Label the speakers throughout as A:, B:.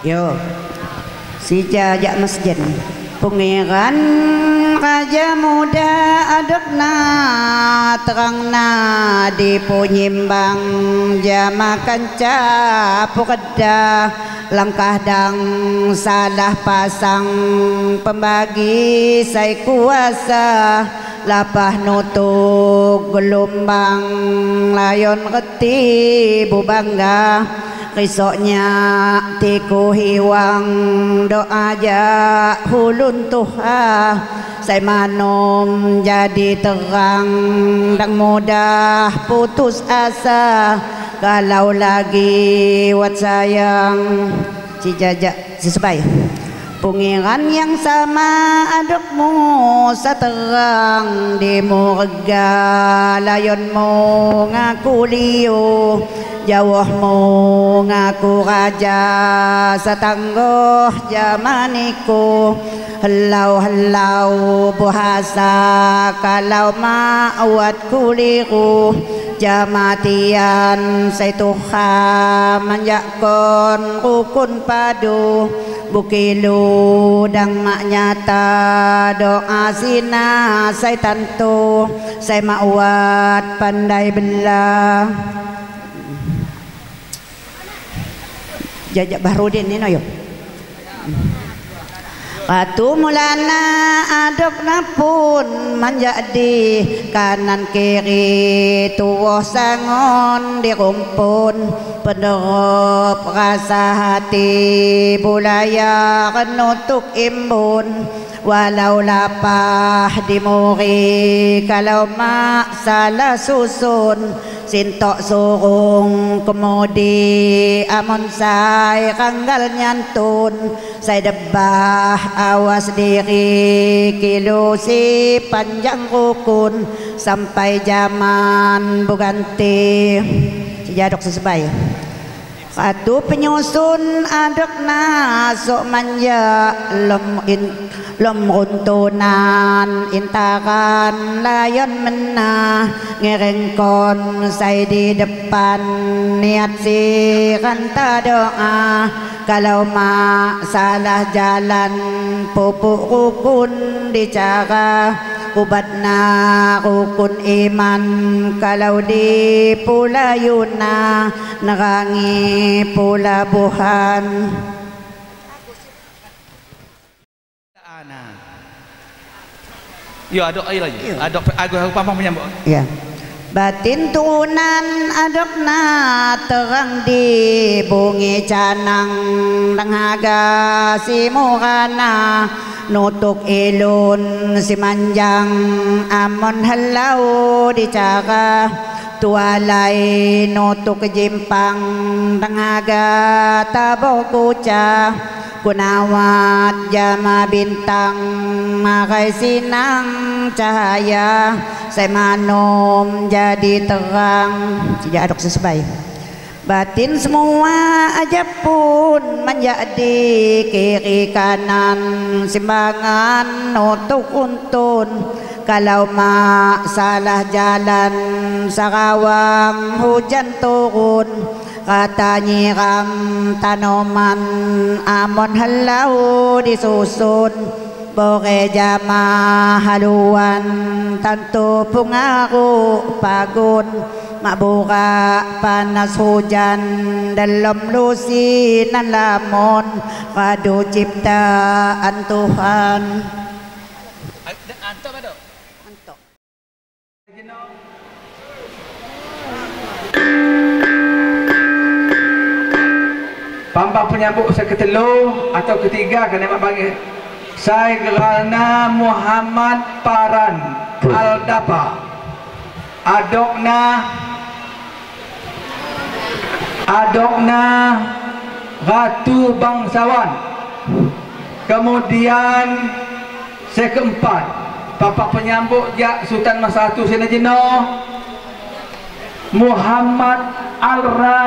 A: Yo. Si jajak masjid. Pangeran Raja Muda adukna terangna di punyimbang jama kanca pureda langkah dang salah pasang pembagi sai kuasa lapah nutuk gelombang layon reti bubangga risoknya tiku hiwang doa ja hulun tuha saya manom jadi terang dan mudah putus asa kalau lagi wat sayang si jajak si sebai Pangeran yang sama adukmu seterang di murga layonmu ngaku liu jauhmu ngaku raja setangguh jamaniku helau-helau bahasa kalau ma'wat kuliru jamatian sai Tuhan manjakon rukun padu bukilu dang mak nyata doa sina sai tantu sai ma'wat pandai belah jajak Bahrudin ni no yo. Ratu Mulana adukna pun menjadi kanan kiri tuwuh sangon di rumpun penderup rasa hati bulaya nutuk imbun walau lapah dimuri kalau mak salah susun sintok surung kemudi amon sai ranggal nyantun sai debah awas diri kilo si panjang rukun sampai zaman buganti sejadok sesebai Ratu penyusun aduk nasuk manja lom in lom runtunan intaran layon menah ngerengkon sai di depan niat si ranta doa kalau mak salah jalan pupuk rukun dicara ubatna rukun iman kalau di pulayuna nerangi pulabuhan.
B: Ya aduk air lagi. Aduk aku pampang menyambut.
A: Ya. Batin turunan adukna terang di bungi canang denghaga si murana nutuk ilun si manjang amon halau dicara tualai nutuk jimpang denghaga tabur kuca kunawat jama bintang makai sinang cahaya saya manom jadi terang sejak aduk sesebai batin semua aja pun menjadi kiri kanan simbangan nutuk untun kalau mak salah jalan Sarawang hujan turun kata nyiram tanaman amon halau disusun bore jama haluan tentu pengaruh pagun makbura panas hujan dalam lusinan lamun kadu ciptaan Tuhan.
B: Antok ada?
A: Antok.
B: Pampang penyambut seketelu atau ketiga kena mak panggil saya kerana Muhammad Paran Aldapa adokna adokna Ratu Bangsawan. Kemudian saya keempat Bapak penyambut jak Sultan Masatu Senajino Muhammad Alra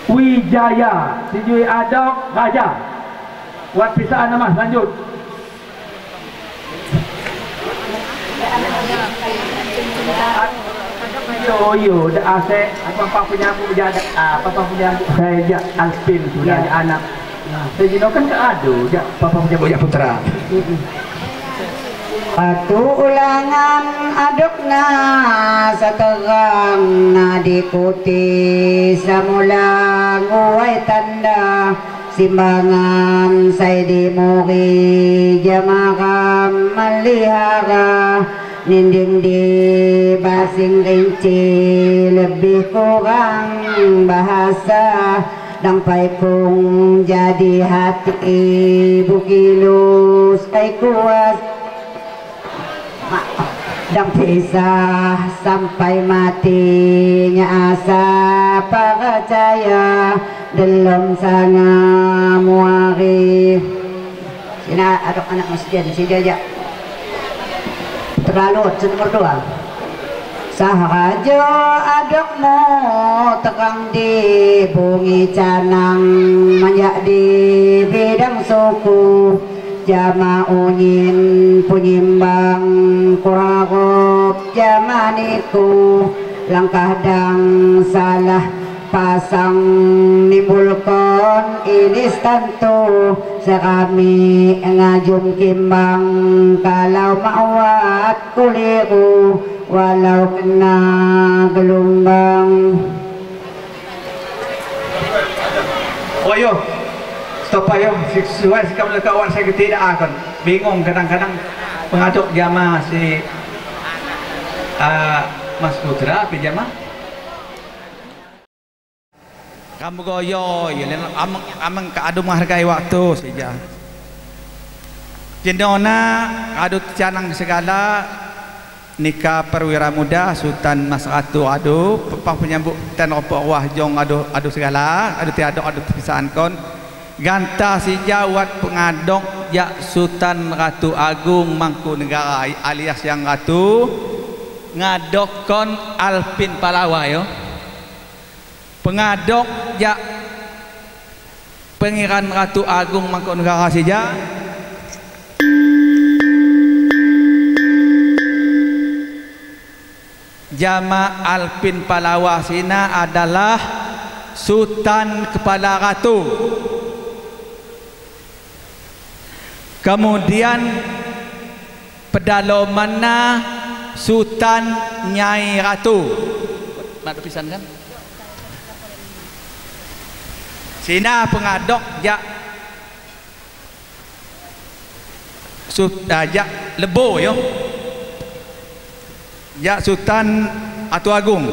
B: Wijaya sijui adok raja. Buat pisaan nama lanjut. Oh yo, dak ase apa penyambut jadak apa penyambut saya jak Alpin sudah ya. Anak. Saya jino kan tak ada jak papa penyambut jak putra.
A: Batu ulangan adukna seterang na dikuti semula nguai tanda simbangan saya dimuri jamaah melihara ninding di basing rinci lebih kurang bahasa dang paikung jadi hati bukilus kai kuas dang pisah sampai matinya asa percaya dalam sana muari sina aduk anak masjid si jajak terlalu nomor 2 sahraja adukmu terang di bungi canang menjadi bidang suku jama unyin punyimbang kurarop jamaniku langkah dang salah pasang nimbulkon ini tentu serami ngajum kimbang kalau mawat kuliru walau kena gelombang.
B: Oh yo, stop ayo, sesuai sikap kawan saya tidak akan bingung kadang-kadang pengaduk jamaah si Mas Putra pijama. Kamu goyo, ya amang amang keadu menghargai waktu saja. Jendona adu canang segala nikah perwira muda Sultan Mas Ratu adu pepang penyambut tan ropok wah jong adu adu segala adu tiada adu pisahan kon ganta si jawat pengadok jak Sultan Ratu Agung Mangkunegara alias yang ratu ngadok kon Alpin Palawa yo. Pengadok jak Pengiran Ratu Agung Mangkunegara saja jama Alpin Palawa sina adalah Sultan Kepala Ratu. Kemudian pedalomana Sultan Nyai Ratu. Mak pisan kan? Sina pengadok jak jak lebo yo. Jak Sultan Atu Agung.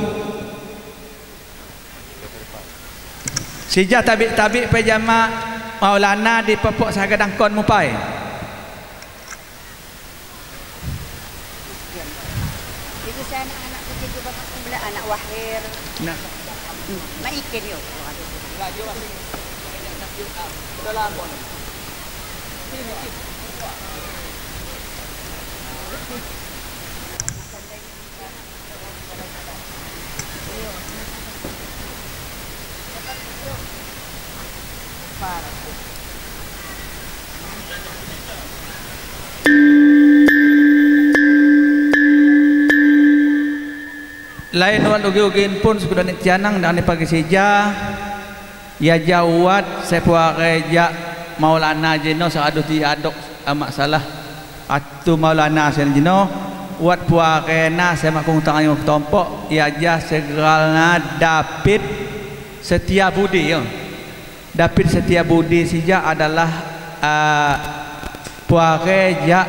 B: Sijah tabik-tabik pejama Maulana di pepok sagadang kon mupai.
A: Itu saya anak-anak kecil juga anak wahir. Nah. Maikin yo.
B: Lain wan ugi-ugin pun sudah nek cianang dan pagi seja ya jawat sepuare ja Maulana jeno saadu diadok amak salah atu Maulana sen jeno wat puarena semak kung tangan tompok ya ja segeralna David Setia Budi ya. David Setia Budi sija adalah puare ja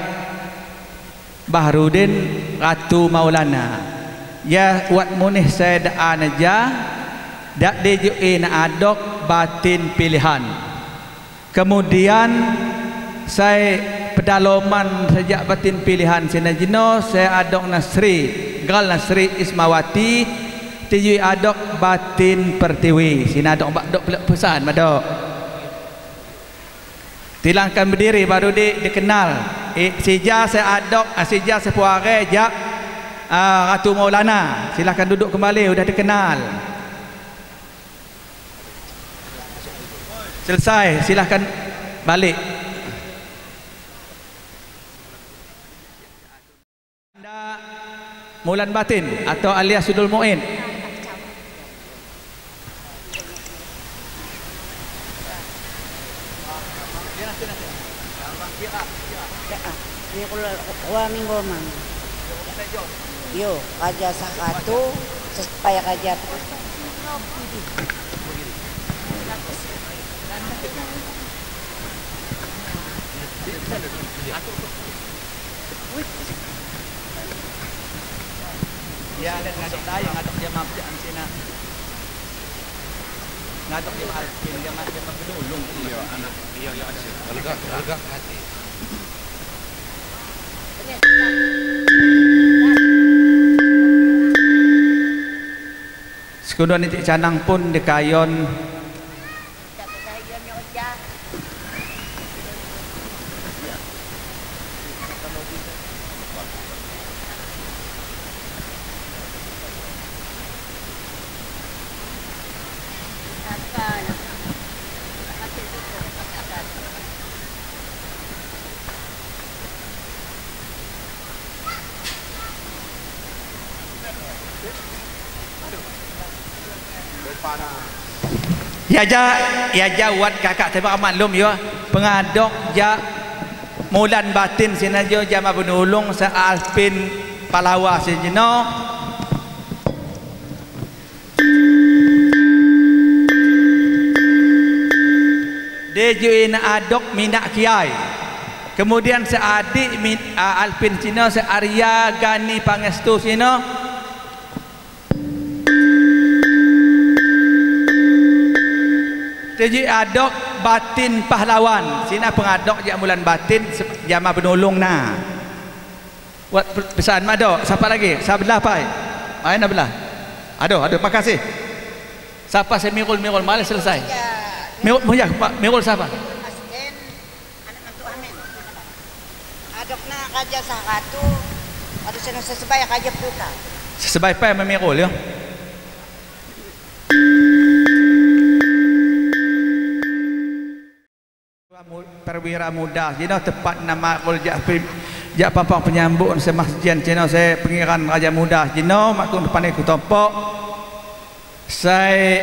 B: Bahrudin Ratu Maulana. Ya wat munih saya daan aja dak dijuin adok batin pilihan. Kemudian saya pedaloman sejak batin pilihan sinajino saya adok Nasri Gal Nasri Ismawati tijui adok batin pertiwi sina adok bak dok pesan madok tilangkan berdiri baru dikenal sija saya adok sija saya puare jak Ratu Maulana silahkan duduk kembali sudah dikenal selesai silahkan balik. Anda Mulan Batin atau alias Sudul Muin.
A: Yo, Raja Sahatu supaya Raja
B: ya ada ngadok saya ngadok dia mampu sina ngadok dia alpin dia mampu pedulung
C: iya anak iya iya lega lega hati.
B: Sekundo nitik canang pun dekayon ya jawat kakak tapi maklum ya pengadok ja Mulan Batin sinajo jama penolong sa Alpin Palawa sejeno dejuin adok minak kiai kemudian seadik Alpin sino se Arya Gani Pangestu sino Teji adok batin pahlawan. Sina pengadok jak Mulan Batin jama penolong na. Buat pesan madok. Siapa lagi? Sebelah pai. Main dah belah. Aduh, aduh, makasih. Siapa saya mirul mirul malah selesai. Mirul ya, Pak Mirul siapa?
A: Adokna Raja Sahatu atau sena sesebai Raja Puka.
B: Sesebai pai memirul ya. Perwira muda jino tepat nama kul jak pampang penyambut semasjian jino saya pengiran Raja Muda jino makun depan ku tompok saya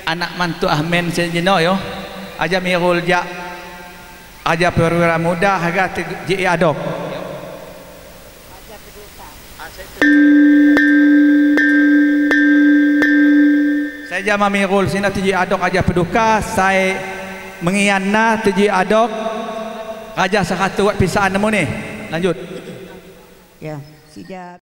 B: anak mantu Ahmen saya jino yo aja mirul jak aja perwira muda harga ji adok saya jama mirul sina tuji adok aja peduka saya mengianna tuji adok Raja Sahatu buat pisaan nemu ni. Lanjut.
A: Ya, sijak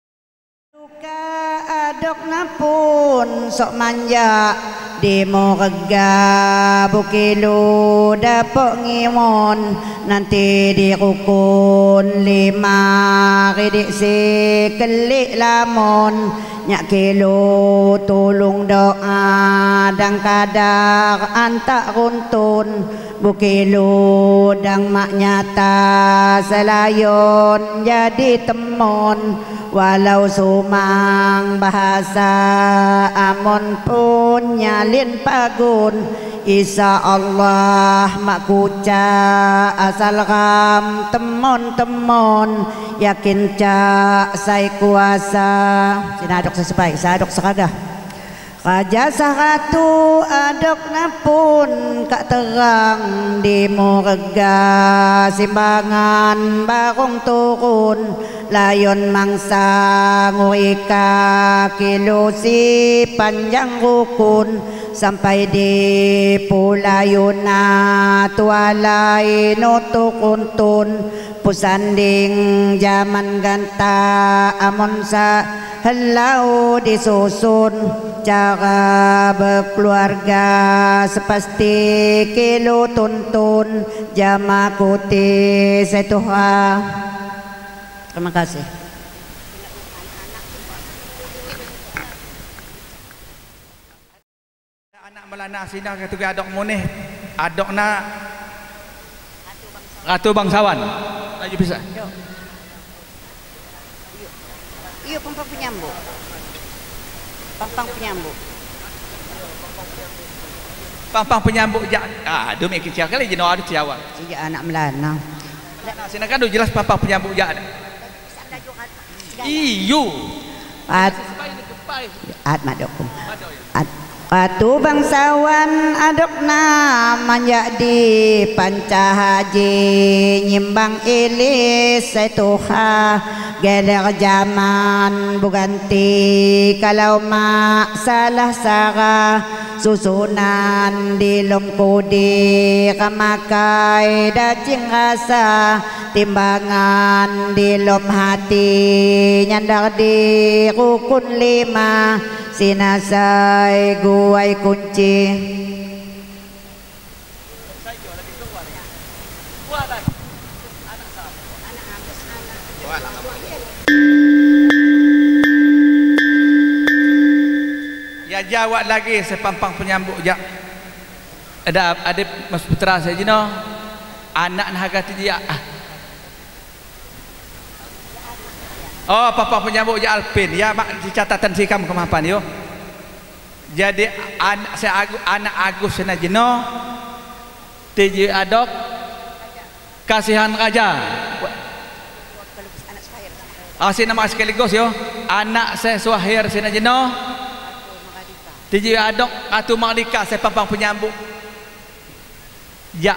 A: duka adok napun sok manja di morega bukilu dapok ngimon nanti dirukun lima ridik si kelik lamun nyak kilo tolong doa dang kadar antak runtun bukilo dang mak nyata selayon jadi temon walau sumang bahasa amon pun nyalin pagun Isa Allah mak kuca asal ram temon-temon yakin cak saya kuasa sina adok sesebaik saya adok sekadah Raja Sahatu adok napun kak terang di morega simbangan barong turun layon mangsa ngurika kilo si panjang rukun sampai di Pulayuna tualai nutukuntun pusanding zaman ganta amon sa helau disusun cara berkeluarga sepasti kilo tuntun jama kuti setuha. Terima kasih.
B: Anak melana sina ketuga adok muneh adokna Ratu Bangsawan. Laju bisa.
A: Iya, pampang penyambut. Pampang penyambut.
B: Pampang penyambut jak. Ah, demi kecil kali jeno ada ciawan.
A: Sejak anak melana.
B: Nah, sina kan jelas pampang penyambut jak. Iyo.
A: At madokum. Ratu bangsawan adokna menjadi panca haji nyimbang ilis tuha geler zaman buganti kalau mak salah sarah susunan di lomkudi kamakai dacing rasa timbangan di lom hati nyandar di rukun lima sinasai guai kunci.
B: Ya jawab lagi sepampang penyambuk jak. Ada adik Mas Putra saya jino anak naga dia. Oh, papa penyambuk jak Alpin. Ya mak catatan sikam kemapan yo. Jadi anak saya Agus, anak Agus sena jino TJ adok kasihan raja. Asin nama sekaligus yo. Anak saya Suahir sena jino TJ adok Ratu Mardika saya pampang penyambuk. Ya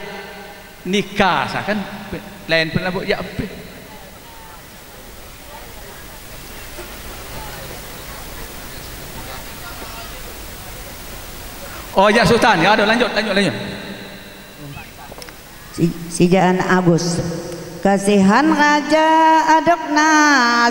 B: nikah sah kan lain penyambuk ya. Oh ya Sultan, ya ada lanjut.
A: Sijaan Agus. Kasihan raja adokna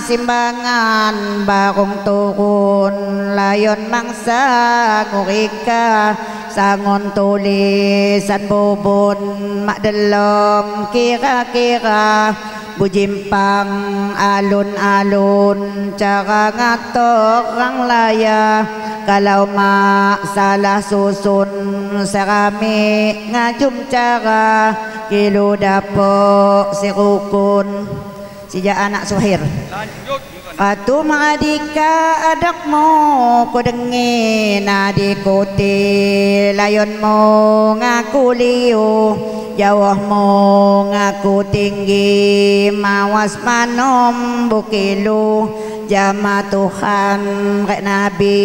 A: simbangan barung turun layon mangsa ngurika sangon tulisan bubun mak delom kira-kira bujimpang alun-alun cara ngator rang laya kalau mak salah susun serami ngajum cara kilo dapok sirukun sejak anak Suhir. Ratu Mardika adakmu kudengi nadikuti layonmu ngaku liu jauhmu ngaku tinggi mawas manom bukilu jama Tuhan rek Nabi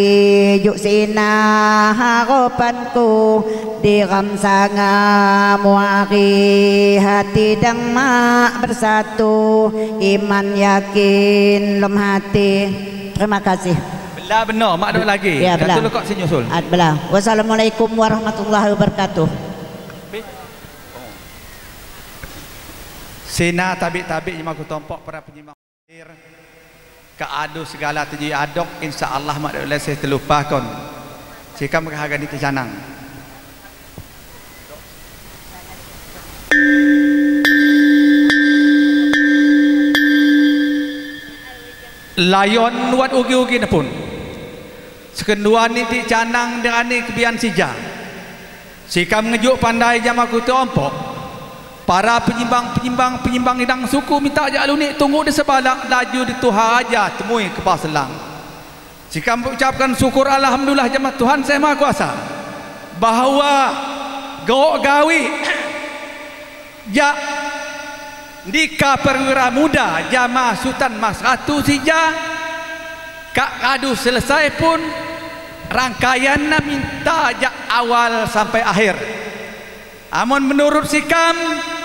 A: juk sina harapanku diram sanga muari hati dang mak bersatu iman yakin lom hati. Terima kasih.
B: Belah benar mak dok lagi.
A: Ya, belah.
B: Kata kok senyusul.
A: Belah. Wassalamualaikum warahmatullahi wabarakatuh.
B: Sina tabik-tabik jemaah ku tompok para penyimak keadu segala tujuh adok insya-Allah mak dok saya terlupakan. Sikam kehagan itu canang. Layon wat ugi-ugi na pun. Sekenduan ni ti canang dengan ni kebian sija. Sikam ngejuk pandai jam aku tompok. Para penyimbang hidang suku minta ajak alunik tunggu di sebalak laju di Tuhan aja temui kepala selang. Sikam ucapkan syukur alhamdulillah jemaah Tuhan saya Maha Kuasa bahawa gok gawi ya nikah perwira muda jamaah Sultan Mas Ratu Sija kak kadu selesai pun rangkaian minta ajak awal sampai akhir. Amun menurut sikam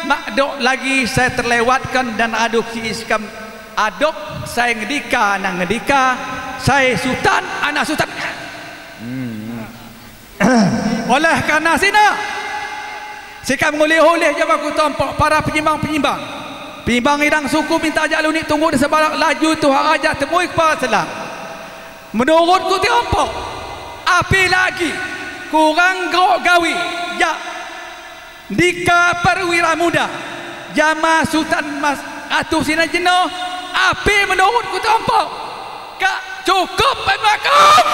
B: makdok lagi saya terlewatkan dan aduk si sikam adok saya ngedika nang ngedika saya sultan anak sultan. Oleh karena sina sikam ngulih-ulih jamaah ku tompok para penyimbang-penyimbang penyimbang hidang suku minta ajak lunik tunggu di sebalak laju Tuhan aja temui kepala selang. Menurut ku tompok api lagi kurang gerok gawi ya Dika perwira muda jamaah Sultan Mas Ratu Sina Jeno api menurut ku tompok kak cukup pemakom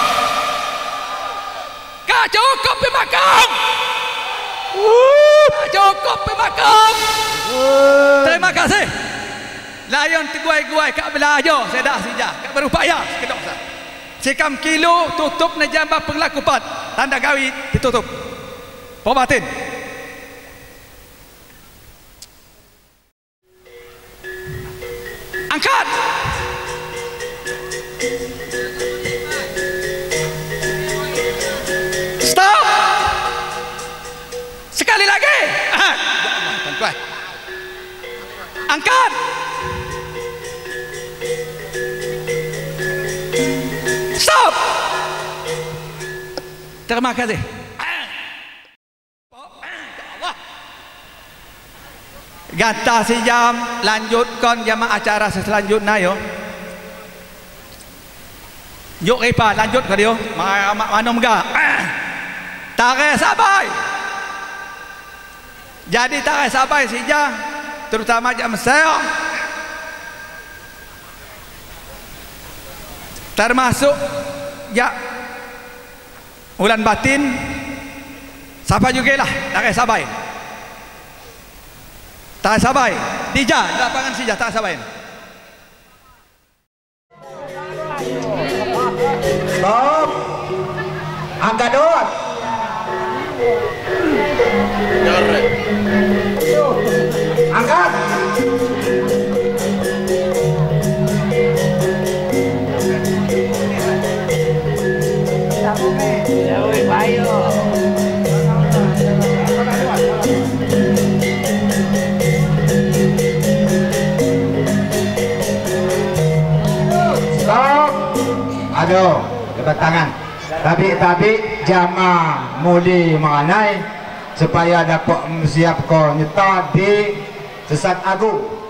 B: kak cukup pemakom cukup pemakom. Terima kasih. Layon teguai-guai kak belajar saya dah sijah kak berupaya sekedok sah. Sikam kilo tutup na jambah penglakupan tanda gawi ditutup. Pobatin. Angkat. Angkat. Stop. Terima kasih. Gata sejam lanjutkan jamaah acara selanjutnya yo. Yuk ripa lanjut ke dia. Mana megah. Tarik sabai. Jadi tarik sabai sejam terutama jam Mesir. Termasuk ya ulan batin siapa jugalah tarik sabai. Tak sabai. Dija, lapangan sija tak sabai.
D: Stop. Angkat dot. Angkat. Aduh, lebat tangan. Tabi-tabi jama muli mengenai supaya dapat siap ko nyeta di sesat agung.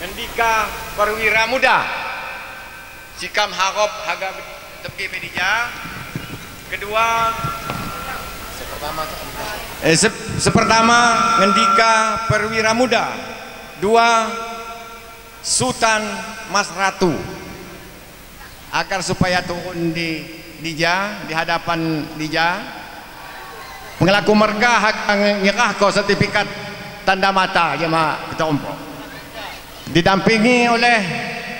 C: Mendika perwira muda sikam harop haga tepi pedija. Kedua sepertama ngendika perwira muda, dua Sultan Mas Ratu agar supaya turun di dija di hadapan dija pengelaku merga nyerah kau sertifikat tanda mata jemaah ketua umum didampingi oleh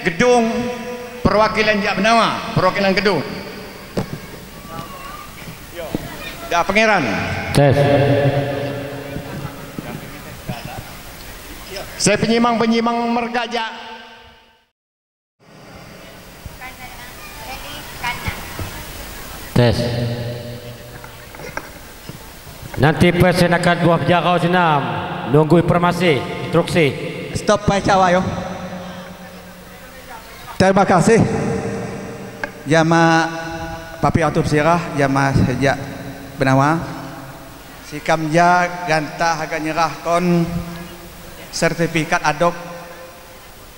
C: gedung perwakilan Jak Benawa, perwakilan gedung. Dah pangeran.
E: Tes.
C: Saya penyimang-penyimang merga Jak.
E: Tes. Nanti presiden akan buah penjara senam nunggu informasi, instruksi.
B: Stop baca wayo. Terima kasih. Jama Papi Atub Sirah, jama sejak Benawa. Sikam ja ganta haga nyerahkon sertifikat adok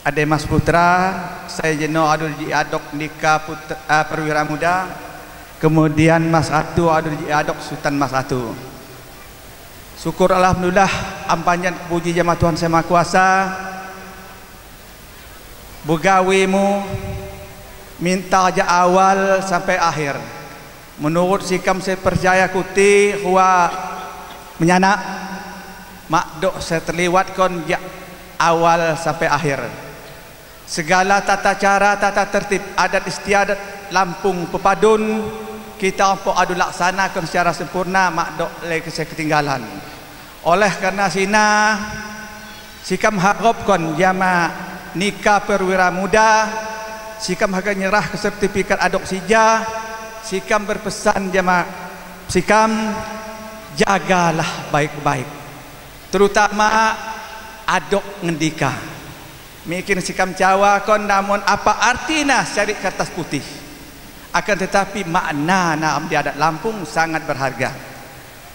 B: Ade Mas Putra, saya jeno adu di adok nikah putra, perwira muda, kemudian Mas Ratu adu di adok Sultan Mas Ratu. Syukur alhamdulillah ampanjan puji jama Tuhan Sema Kuasa. Begawimu minta aja awal sampai akhir. Menurut sikam saya percaya kuti huwa menyanak makdok saya terlewat kon ya awal sampai akhir. Segala tata cara, tata tertib, adat istiadat Lampung Pepadun kita ampo adu laksanakan secara sempurna makdok lagi saya ketinggalan. Oleh karena sina sikam harapkan jama nikah perwira muda, sikam haga nyerah ke sertifikat adok sija, sikam berpesan jama sikam jagalah baik-baik, terutama adok ngendika. Mikir sikam Jawa kon namun apa artinya cari kertas putih, akan tetapi makna naam di adat Lampung sangat berharga.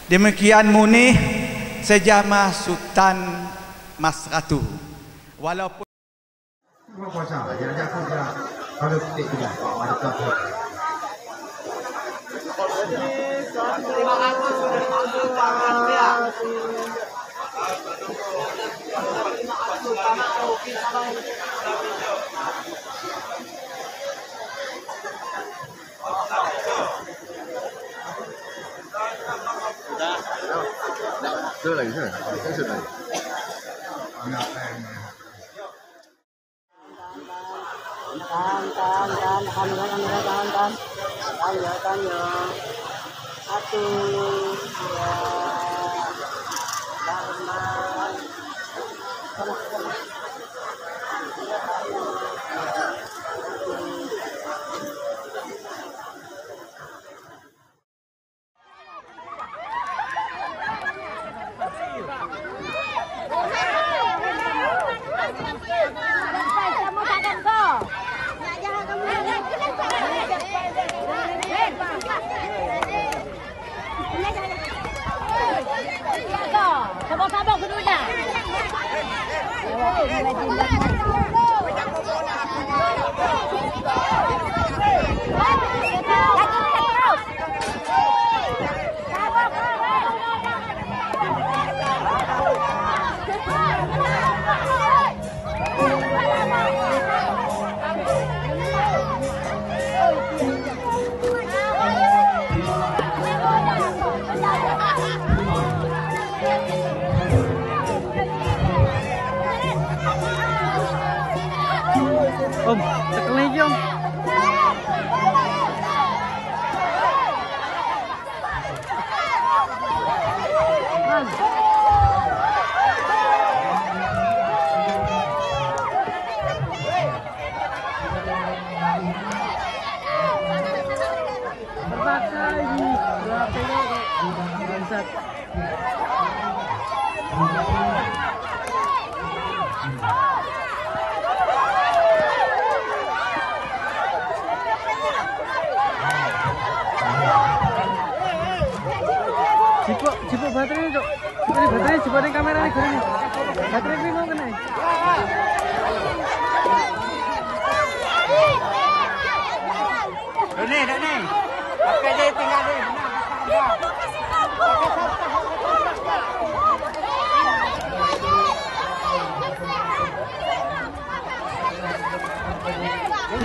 B: Demikian munih sejama Sultan Mas Ratu. Walaupun
F: Sudah lagi, sudah lagi.
A: Tahan, tahan, tahan, tahan, tahan, tahan, tahan, ya, tahan, ya. 1, 2, 3, 4.
G: Om, tekan lagi om. Terpaksa ini berapa bangsat. Cipok baterai cok, baterai cipok di kamera nih goreng, baterai ini mau kena.
H: Nih, nih, pakai dia tinggal deh.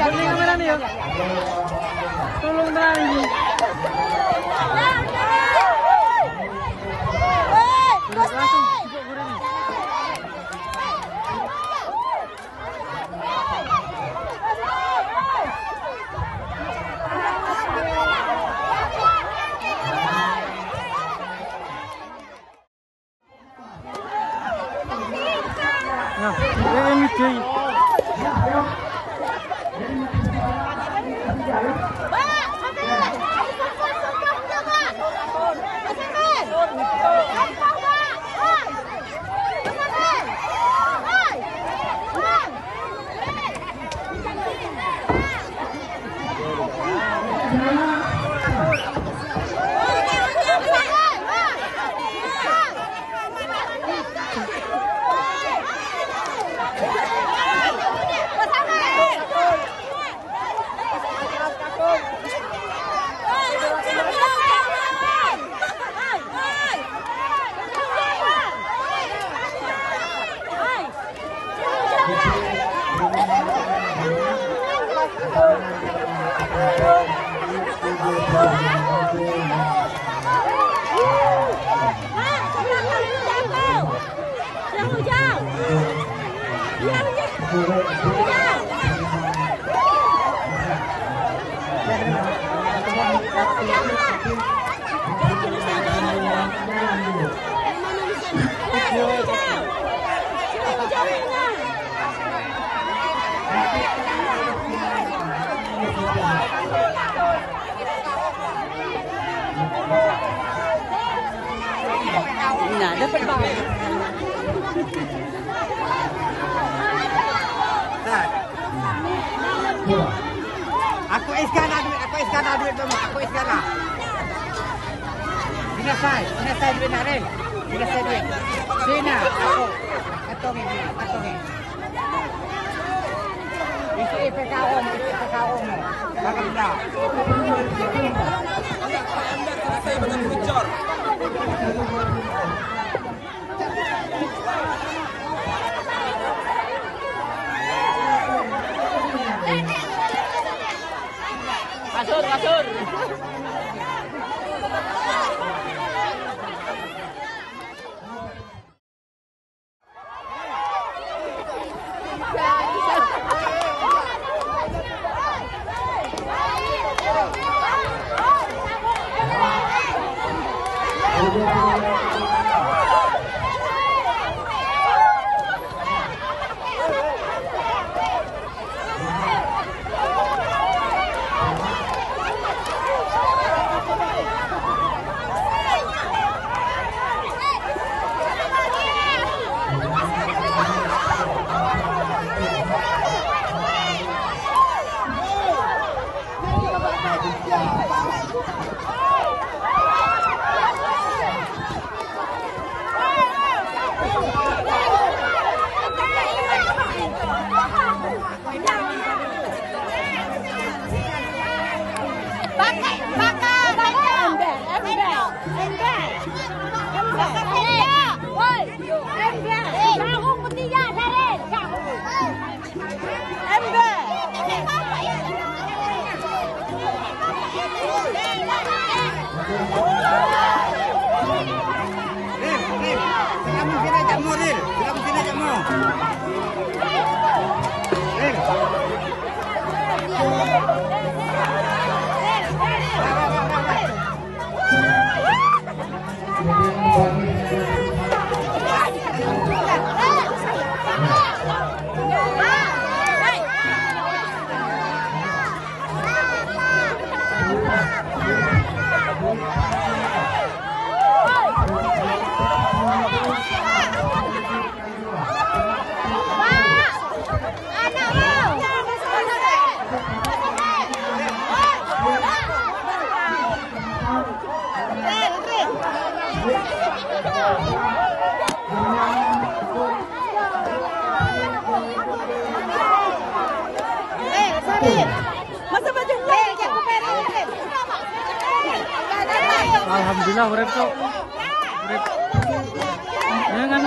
G: Ini kamera nih ya, tolong lagi. Langsung cipok goreng. Nah, ini cuy.
H: Nah, dapat banget.
D: Aku iskana duit, aku iskana duit mama, aku iskana. Sinasai duit nak Ril. Sinasai duit. Sina, aku katongi, katongi. Isi PKO, isi PKO. Bakal dah.
F: Selesai dengan bocor.
H: Kasur, kasur.
G: Alhamdulillah urip kok. Urip. Ya kan.